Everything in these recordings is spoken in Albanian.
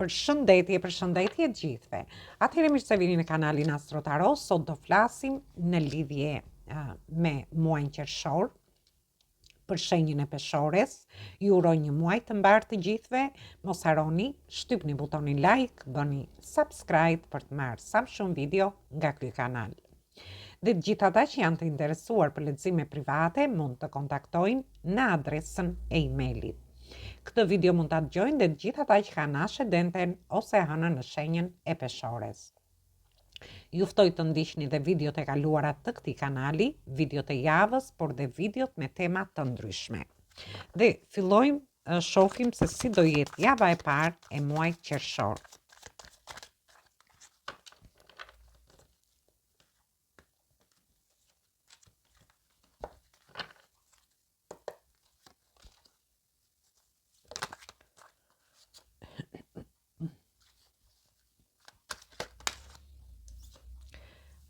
Përshëndetje, përshëndetje të gjithëve. Atëherë mirë se vini në kanalin Astro Tarot. Sot do flasim në lidhje me muajin qershor për shenjën e peshores. Ju uroj një muaj të mbarë të gjithëve. Mos harroni, shtypni butonin like, bëni subscribe për të marrë sa më shumë video nga ky kanal. Dhe të gjithë ata që janë të interesuar për lexime private mund të kontaktojnë në adresën e emailit. Këtë video mund ta dëgjojnë dhe të gjithë ata që kanë ascendenten ose hënën në shenjën e peshores. Ju ftoj të ndiqni dhe videot e kaluara të këtij kanali, videot e javës, por dhe videot me tema të ndryshme. Dhe fillojmë shohim se si do jetë java e parë e muajit qershor.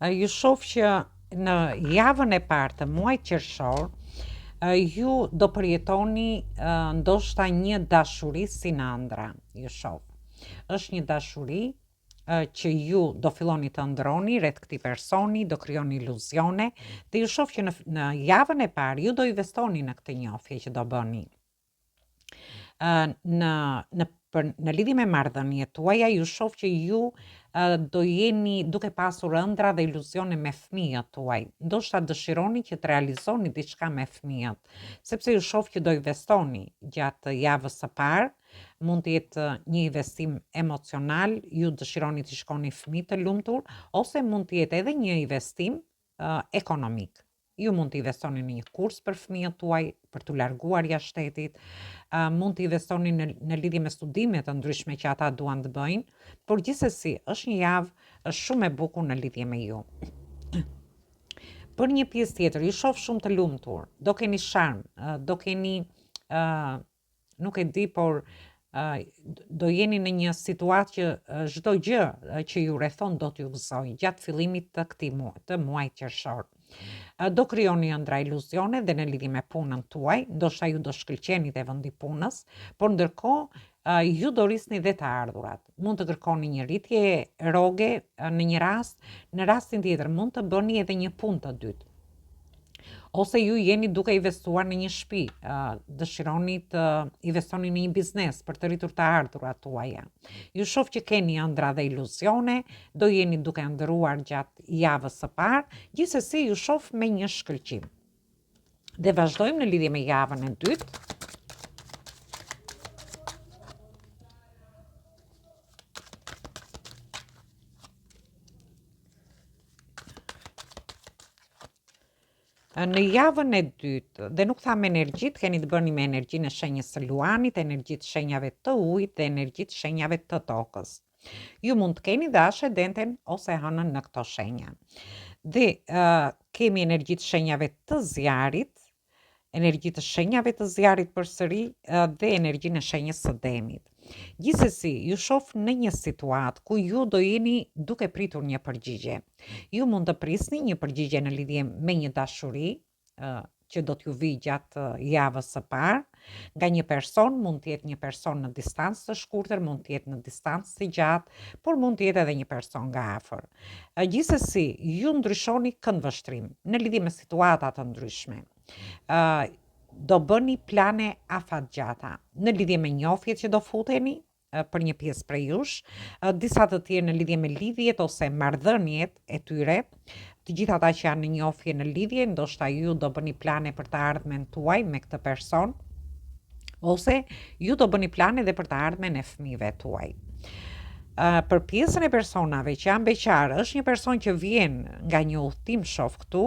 Ju shoh që në javën e parë të muajit qershor, ju do përjetoni ndoshta një dashuri si në ëndrra, ju shoh. Është një dashuri që ju do filloni të ëndërroni rreth këtij personi, do krijoni iluzione dhe ju shoh që në, në javën e parë ju do investoni në këtë njohje që do bëni. Në në për në lidhje me marrëdhëniet tuaja, ju shoh që ju do jeni duke pasur ëndrra dhe iluzione me fëmijët tuaj. Ndoshta dëshironi që të realizoni diçka me fëmijët, sepse ju shoh që do investoni gjatë javës së parë, Mund të jetë një investim emocional, ju dëshironi të shikoni fëmijë të lumtur, ose mund të jetë edhe një investim uh, ekonomik. Ju mund të investoni në një kurs për fëmijët tuaj, për t'u larguar jashtë shtetit, uh, mund të investoni në, në lidhje me studime të ndryshme që ata duan të bëjnë, por gjithsesi është një javë është shumë e bukur në lidhje me ju. Për një pjesë tjetër, ju shoh shumë të lumtur, do keni sharm, do keni uh, nuk e di, por do jeni në një situatë që çdo gjë që ju rrethon do t'ju gëzojë gjatë fillimit të këtij muaji, të muajit qershor. Do krijoni ëndrra iluzione dhe në lidhje me punën tuaj, ndoshta ju do shkëlqeni te vendi i punës, por ndërkohë ju do rrisni dhe të ardhurat. Mund të kërkoni një rritje rroge në një rast, në rastin tjetër mund të bëni edhe një punë të dytë. Ose ju jeni duke investuar në një shtëpi, dëshironi të investoni në një biznes për të rritur të ardhurat tuaja. Ju shoh që keni ëndrra dhe iluzione, do jeni duke ëndërruar gjatë javës së parë, gjithsesi ju shoh me një shkëlqim. Dhe vazhdojmë në lidhje me javën e dytë. Në javën e dytë, dhe nuk thamë energjitë, keni të bëni me energjinë e shenjës së luanit, energjitë shenjave të ujit dhe energjitë shenjave të tokës. Ju mund të keni dhe ascendenten ose hënën në këto shenja. Dhe uh, kemi energjitë shenjave të zjarrit, energji të shenjave të zjarrit përsëri dhe energjinë e shenjës së demit. Gjithsesi, ju shoh në një situatë ku ju do jeni duke pritur një përgjigje. Ju mund të prisni një përgjigje në lidhje me një dashuri që do t'ju vijë gjatë javës së parë, nga një person, mund të jetë një person në distancë të shkurtër, mund të jetë në distancë të gjatë, por mund të jetë edhe një person nga afër. Gjithsesi, ju ndryshoni këndvështrim në lidhje me situata të ndryshme. Ë do bëni plane afatgjata në lidhje me njohjet që do futeni për një pjesë prej jush, disa të tjerë në lidhje me lidhjet ose marrëdhëniet e tyre, të gjithë ata që janë në njohje në lidhje, ndoshta ju do bëni plane për të ardhmen tuaj me këtë person, ose ju do bëni plane dhe për të ardhmen e fëmijëve tuaj. Uh, për pjesën e personave që janë beqarë, është një person që vjen nga një udhëtim shoh këtu,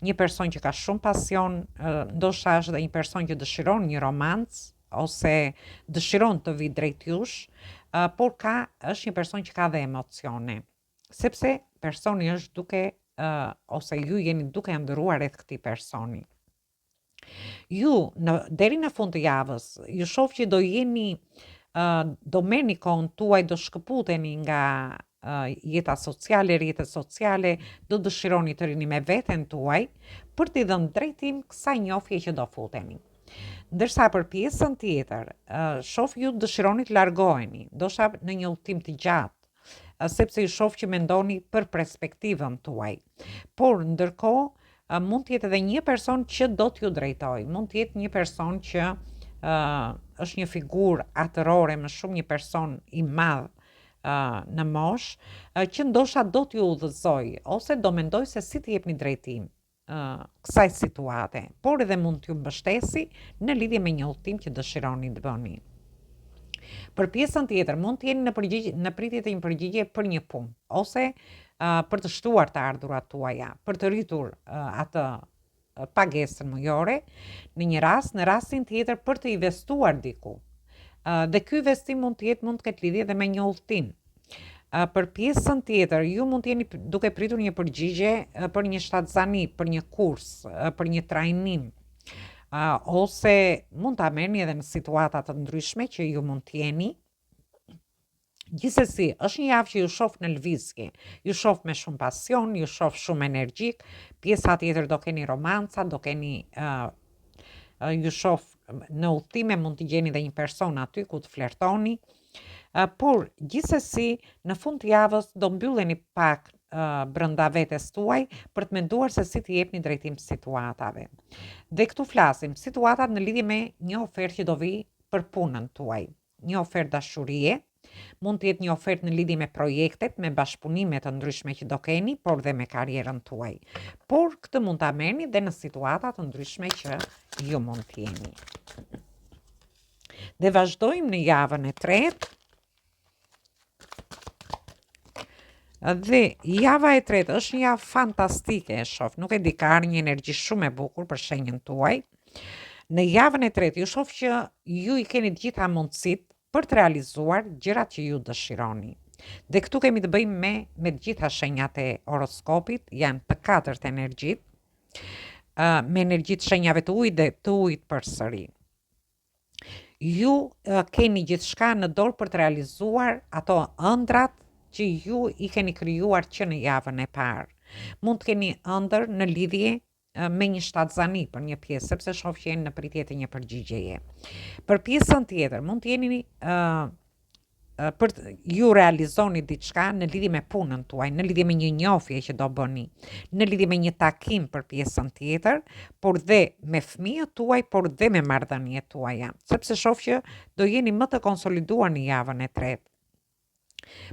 një person që ka shumë pasion, uh, ndoshta është dhe një person që dëshiron një romancë ose dëshiron të vijë drejt jush, uh, por ka është një person që ka dhe emocione. Sepse personi është duke uh, ose ju jeni duke ëndërruar rreth këtij personi. Ju në deri në fund të javës, ju shoh që do jeni uh, do merrni kohën tuaj, do shkëputeni nga uh, jeta sociale, rrjetet sociale, do dëshironi të rini me veten tuaj për t'i dhënë drejtim kësaj njohje që do futeni. Ndërsa për pjesën tjetër, shof ju dëshironi të largoheni, ndoshta në një udhëtim të gjatë, sepse ju shof që mendoni për perspektivën tuaj. Por ndërkohë mund të jetë edhe një person që do t'ju drejtojë, mund të jetë një person që uh, është një figurë atërore, më shumë një person i madh uh, në moshë, uh, që ndoshta do t'ju udhëzojë ose do mendojë se si t'i jepni drejtim uh, kësaj situate, por edhe mund t'ju mbështesi në lidhje me një udhëtim që dëshironi të bëni. Për pjesën tjetër, mund të jeni në përgjigje në pritje të një përgjigje për një punë ose uh, për të shtuar të ardhurat tuaja, për të rritur uh, atë pagesën mujore, në një rast, në rastin tjetër për të investuar diku. Uh, dhe ky investim mund të jetë mund të ketë lidhje dhe me një udhëtim. Uh, për pjesën tjetër, ju mund të jeni duke pritur një përgjigje për një shtatzani, për një kurs, për një trajnim, uh, ose mund ta merrni edhe në situata të ndryshme që ju mund të jeni. Gjithsesi, është një javë që ju shof në lëvizje, ju shof me shumë pasion, ju shof shumë energjik, pjesa tjetër do keni romanca, do keni uh, ju shof në udhëtime mund të gjeni dhe një person aty ku të flertoni, uh, por gjithsesi në fund të javës do mbylleni pak brenda vetes tuaj për të menduar se si t'i jepni drejtim situatave. Dhe këtu flasim situatat në lidhje me një ofertë që do vijë për punën tuaj. Një ofertë dashurie, mund të jetë një ofertë në lidhje me projektet, me bashkëpunime të ndryshme që do keni, por dhe me karrierën tuaj. Por këtë mund ta merrni dhe në situata të ndryshme që ju mund të jeni. Dhe vazhdojmë në javën e tretë. Dhe java e tretë është një javë fantastike, e shof. Nuk e di, ka ardhur një energji shumë e bukur për shenjën tuaj. Në javën e tretë ju shof që ju i keni të gjitha mundësitë për të realizuar gjërat që ju dëshironi. Dhe këtu kemi të bëjmë me me të gjitha shenjat e horoskopit, janë të katërt energjitë, uh, me energjitë shenjave të ujit dhe të ujit përsëri. Ju keni gjithçka në dorë për të realizuar ato ëndrrat që ju i keni krijuar që në javën e parë. Mund të keni ëndërr në lidhje me një shtatzani për një pjesë, sepse shoh që jeni në pritje të një përgjigjeje. Për pjesën tjetër, mund të jeni uh, për të, ju realizoni diçka në lidhje me punën tuaj, në lidhje me një njohje që do bëni, në lidhje me një takim për pjesën tjetër, por dhe me fëmijët tuaj, por dhe me marrëdhëniet tuaja, sepse shoh që do jeni më të konsoliduar në javën e tretë.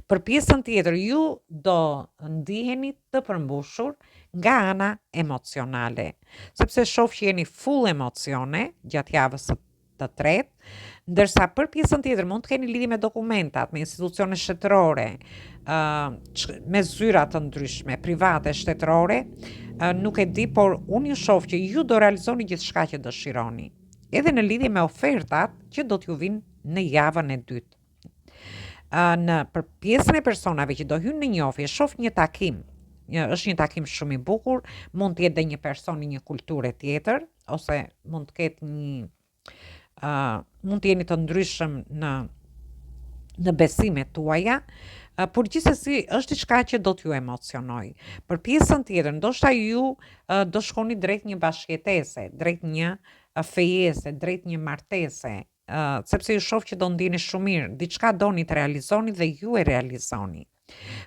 Për pjesën tjetër, ju do ndiheni të përmbushur nga ana emocionale, sepse shoh që jeni full emocione gjatë javës së të tretë, ndërsa për pjesën tjetër mund të keni lidhje me dokumentat, me institucione shtetërore, uh, me zyra të ndryshme, private, shtetërore, uh, nuk e di, por unë ju shoh që ju do realizoni gjithçka që dëshironi, edhe në lidhje me ofertat që do t'ju vijnë në javën e dytë. Në për pjesën e personave që do hyjnë në njohje, shoh një takim. Një, është një takim shumë i bukur, mund të jetë dhe një person i një kulture tjetër, ose mund të ketë një uh, mund të jeni të ndryshëm në në besimet tuaja, uh, por gjithsesi është diçka që do t'ju emocionojë. Për pjesën tjetër, ndoshta ju uh, do shkoni drejt një bashkëjetese, drejt një fejese, drejt një martese, uh, sepse ju shoh që do ndiheni shumë mirë, diçka doni të realizoni dhe ju e realizoni.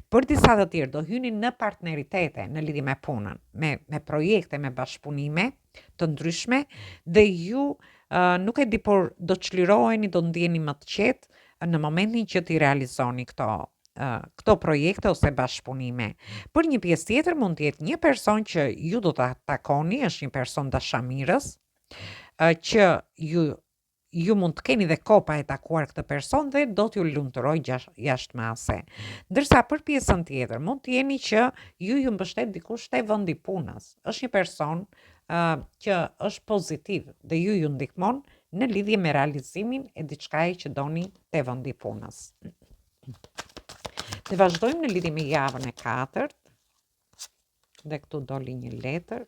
Për disa të tjerë do hyni në partneritete në lidhje me punën, me me projekte, me bashkëpunime të ndryshme dhe ju uh, nuk e di por do çliroheni, do ndiheni më të qetë në momentin që t'i realizoni këto këto projekte ose bashkëpunime. Për një pjesë tjetër mund të jetë një person që ju do ta takoni, është një person dashamirës, që ju ju mund të keni dhe kohë pa e takuar këtë person dhe do t'ju lumturojë jashtë mase. Ndërsa për pjesën tjetër, mund të jeni që ju ju mbështet dikush te vendi i punës. Është një person uh, që është pozitiv dhe ju ju ndihmon në lidhje me realizimin e diçkaje që doni te vendi i punës. Dhe vazhdojmë në lidhje me javën e katërt. Dhe këtu doli një letër.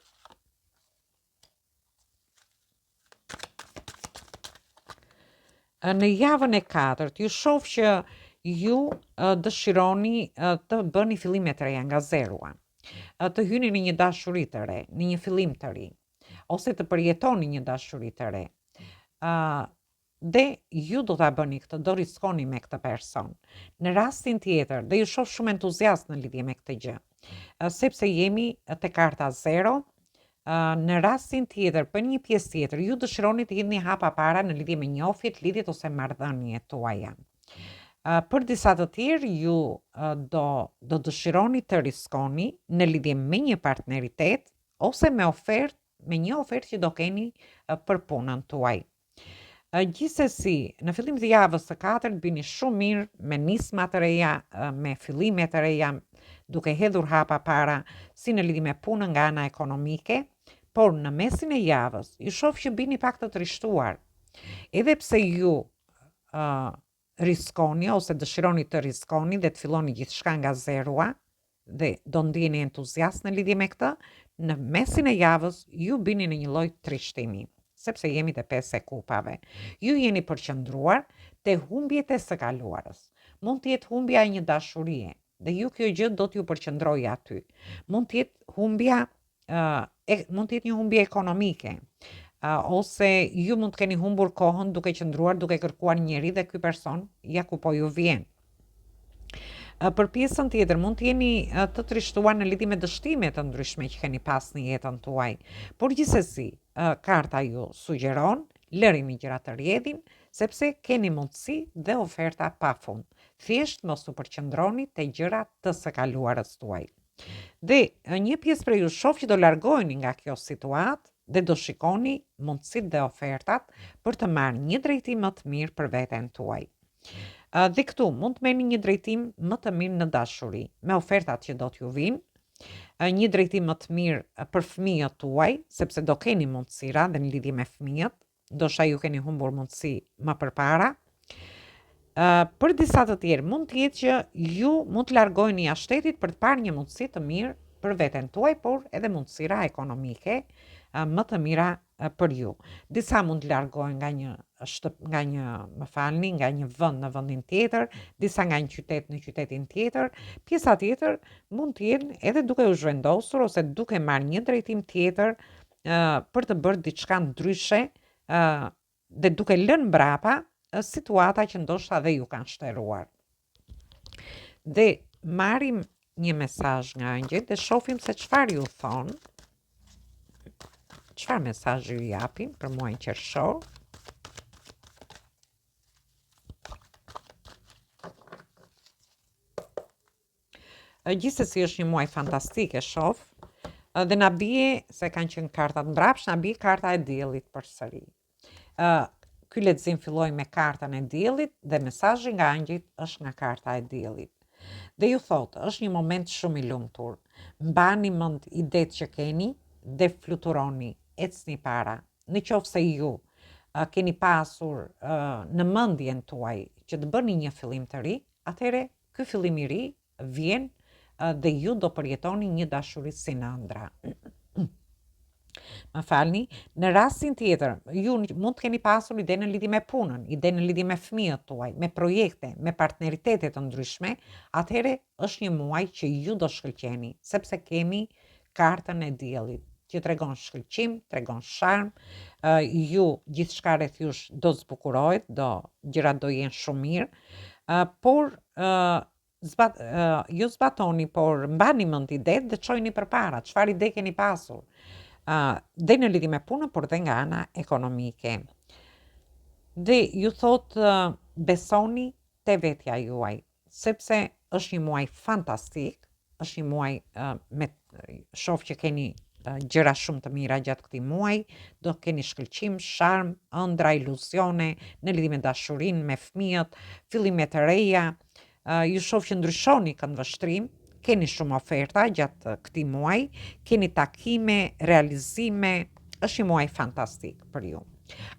Në javën e katërt, ju shoh që ju dëshironi të bëni fillime të reja nga zeroa. Të hyni në një dashuri të re, në një fillim të ri, ose të përjetoni një dashuri të re. Uh, dhe ju do ta bëni këtë, do riskoni me këtë person. Në rastin tjetër, dhe ju shoh shumë entuziast në lidhje me këtë gjë, sepse jemi te karta zero, në rastin tjetër, për një pjesë tjetër, ju dëshironi të hidhni hapa para në lidhje me njohjet, lidhjet ose marrëdhëniet tuaja. Për disa të tjerë, ju do, do dëshironi të riskoni në lidhje me një partneritet ose me ofertë, me një ofertë që do keni për punën tuaj. Gjithsesi, në fillim të javës së katërt bini shumë mirë me nisma të reja, me fillime të reja, duke hedhur hapa para, si në lidhje me punën nga ana ekonomike, por në mesin e javës, ju shoh që bini pak të trishtuar. Edhe pse ju uh, riskoni ose dëshironi të riskoni dhe të filloni gjithçka nga zeroa dhe do ndiheni entuziast në lidhje me këtë, në mesin e javës ju bini në një lloj trishtimi, sepse jemi te pesë e kupave. Ju jeni përqendruar te humbjet e së kaluarës. Mund të jetë humbja e një dashurie dhe ju kjo gjë do t'ju përqendrojë aty. Mund të jetë humbja e, mund të jetë një humbje ekonomike, ose ju mund të keni humbur kohën duke qëndruar, duke kërkuar njeri dhe ky person ja ku po ju vjen. Për pjesën tjetër, mund të jeni të trishtuar në lidhje me dështime të ndryshme që keni pas në jetën tuaj. Por gjithsesi, karta ju sugjeron, lërini gjërat të rrjedhin, sepse keni mundësi dhe oferta pa fund. Thjesht mos u përqendroni te gjëra të së kaluarës tuaj. Dhe një pjesë prej jush shoh që do largoheni nga kjo situatë dhe do shikoni mundësitë dhe ofertat për të marrë një drejtim më të mirë për veten tuaj. Dhe këtu mund të merrni një drejtim më të mirë në dashuri, me ofertat që do t'ju vijnë, një drejtim më të mirë për fëmijët tuaj, sepse do keni mundësira dhe në lidhje me fëmijët, ndoshta ju keni humbur mundësi më përpara. Uh, për disa të tjerë, mund të jetë që ju mund të largoheni jashtë shtetit për të parë një mundësi të mirë për veten tuaj, por edhe mundësira ekonomike uh, më të mira uh, për ju. Disa mund të largohen nga një shtëp, nga një, më falni, nga një vend në vendin tjetër, disa nga një qytet në qytetin tjetër, pjesa tjetër mund të jenë edhe duke u zhvendosur ose duke marrë një drejtim tjetër për të bërë diçka ndryshe dhe duke lënë mbrapa situata që ndoshta dhe ju kanë shteruar. Dhe marrim një mesazh nga engjëjt dhe shohim se çfarë ju thonë. Çfarë mesazhi ju japin për muajin qershor? Gjithsesi është një muaj fantastik e shoh. Dhe na bie se kanë qenë kartat mbrapsht, na bie karta e diellit përsëri. Ë ky lexim filloi me kartën e diellit dhe mesazhi nga engjëjt është nga karta e diellit. Dhe ju thotë, është një moment shumë i lumtur. Mbani mend idetë që keni dhe fluturoni, ecni para. Në qoftë se ju keni pasur në mendjen tuaj që të bëni një fillim të ri, atëherë Ky fillim i ri vjen dhe ju do përjetoni një dashuri si në ëndrra. Më falni, në rastin tjetër, ju mund të keni pasur ide në lidhje me punën, ide në lidhje me fëmijët tuaj, me projekte, me partneritete të ndryshme, atëherë është një muaj që ju do shkëlqeni, sepse kemi kartën e diellit që tregon shkëlqim, tregon sharm, ju gjithçka rreth jush do zbukurohet, do gjërat do jenë shumë mirë, por zbat, ju zbatoni, por mbani mend idetë dhe çojini përpara, çfarë ide keni pasur, dhe në lidhje me punën, por dhe nga ana ekonomike. Dhe ju thotë besoni te vetja juaj, sepse është një muaj fantastik, është një muaj me shoh që keni gjëra shumë të mira gjatë këtij muaji, do keni shkëlqim, sharm, ëndrra, iluzione në lidhje me dashurinë, me fëmijët, fillime të reja. Ju shoh që ndryshoni këndvështrim, keni shumë oferta gjatë këtij muaji, keni takime, realizime, është një muaj fantastik për ju.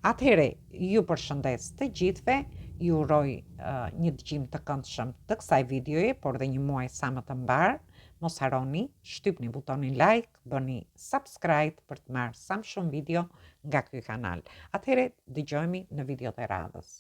Atëherë, ju përshëndes të gjithëve, ju uroj uh, një dëgjim të këndshëm të kësaj videoje, por dhe një muaj sa më të mbarë. Mos harroni, shtypni butonin like, bëni subscribe për të marrë sa më shumë video nga ky kanal. Atëherë, dëgjohemi në videot e radhës.